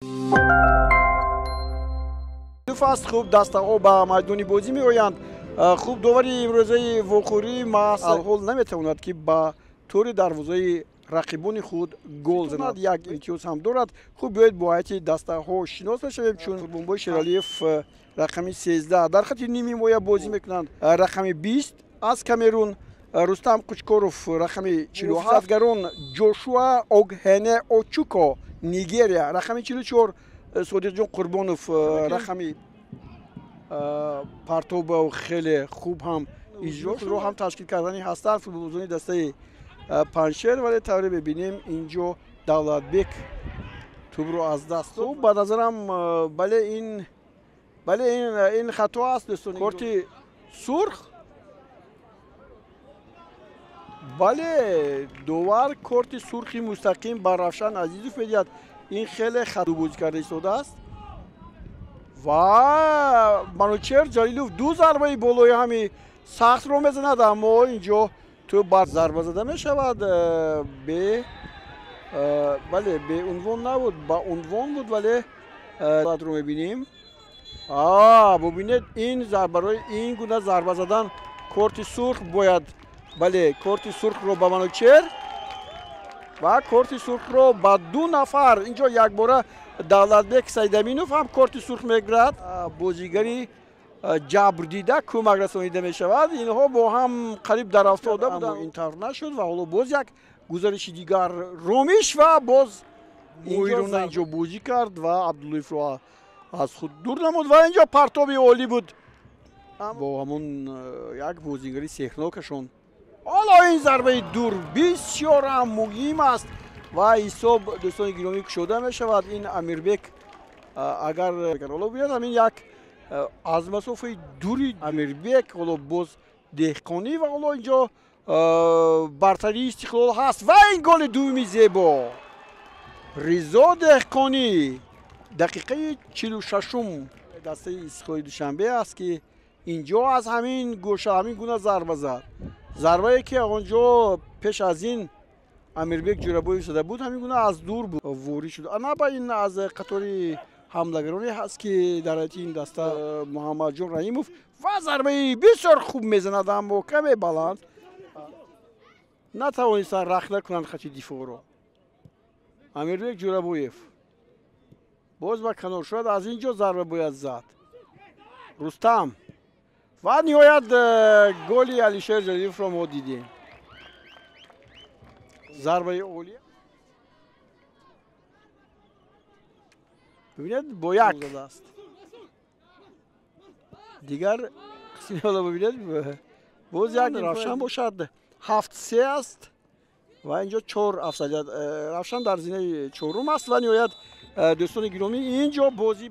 Ду фасл хуб дастаҳо ба майдони бозӣ меоянд. Хуб, довари имрӯзаи вохӯрӣ маҳз алҳол наметавонад, ки ба тӯри дарвозаи рақибони худ гол занад. Як имтиёз ҳам дорад. Хуб, биёед бо ҳайати дастаҳо шинос мешавем, чун Қурбонбой Шералиев рақами 13 дар хати ними ҳимоя бозӣ мекунанд, рақами 20 аз Камерун Рустам Қучкоров, рақами 47 гарон Ҷошуа Огҳене Очуко, Нигерия, рақами 44 Содиқҷон Қурбонов, рақами партоба хеле хуб ҳам иҷро ро ҳам ташкил кардани ҳастанд футболбозони дастаи Панҷшер, вале тавре мебинем, инҷо Давлатбек тӯбро аз даст дод. Ба назарам, бале, ин, бале, ин хато аст, дӯстон. Корти сурх, бале, довар корти сурхи мустақим ба Равшан Азизов медиҳад. Ин хеле хато бозӣ карда истодааст ва Манучер Ҷалилов ду зарбаи болои ҳами сахтро мезанад, аммо инҷо тӯб бар зарба зада мешавад. Бе, бале, беунвон набуд, ба унвон буд, вале ро мебинем. Бубинед, ин барои ин гуна зарба задан корти сурх бояд. Бале, корти сурхро ба Манучер ва корти сурхро ба ду нафар. Инҷо якбора Давлатбек Сайдаминов ҳам корти сурх мегирад. Бозигари ҷабрдида кӯмак расонида мешавад. Инҳо бо ҳам қариб дар афтода буданд, ин тавр нашуд ва ҳоло боз як гузариши дигар, ромиш, ва боз моҳирона инҷо бозӣ кард ва Абдуллоевро аз худ дур намуд ва инҷо партоби олӣ буд бо ҳамон як бозигари сеҳрнокашон. Ҳоло ин зарбаи дур бисёр ҳам муҳим аст ва ҳисоб, дӯстони гиромӣ, кушода мешавад. Ин Амирбек, агар ҳоло бинед, ҳамин як аз масофаи дури Амирбек, ҳоло боз Деҳқонӣ ва ҳоло инҷо бартарии Истиқлол ҳаст ва ин голи дуюми зебо, Ризо Деҳқонӣ, дақиқаи 46-ум. Дастаи Истиқлоли Душанбе аст, ки инҷо аз ҳамин гӯша ҳамин гуна зарба зад. Зарбае ки онҷо пеш аз ин Амирбек Ҷӯрабоев зада буд, ҳамин гуна аз дур буд, ворид шуд. Ана ба ин аз қатори ҳамлагароне ҳаст, ки дар ҳайати ин даста Муҳаммадҷон Раҳимов ва зарбаи бисёр хуб мезанад, аммо каме баланд, натавонистанд рахна кунанд хати дифоъро. Амирбек Ҷӯрабоев боз ба канор шуд, аз ин ҷо зарба бояд зад Рустам ва ниҳоят голи Алишер Ҷалиловро мо дидем. Зарбаи олӣ, бибинед, бо як задааст. Дигар қисми ҳоло бибинед, боз як Равшан бошад, 7-3 аст ва инҷо чор афзалият, Равшан дар зинаи чорум аст ва ниҳоят, дӯстони гиромӣ, инҷо бозӣ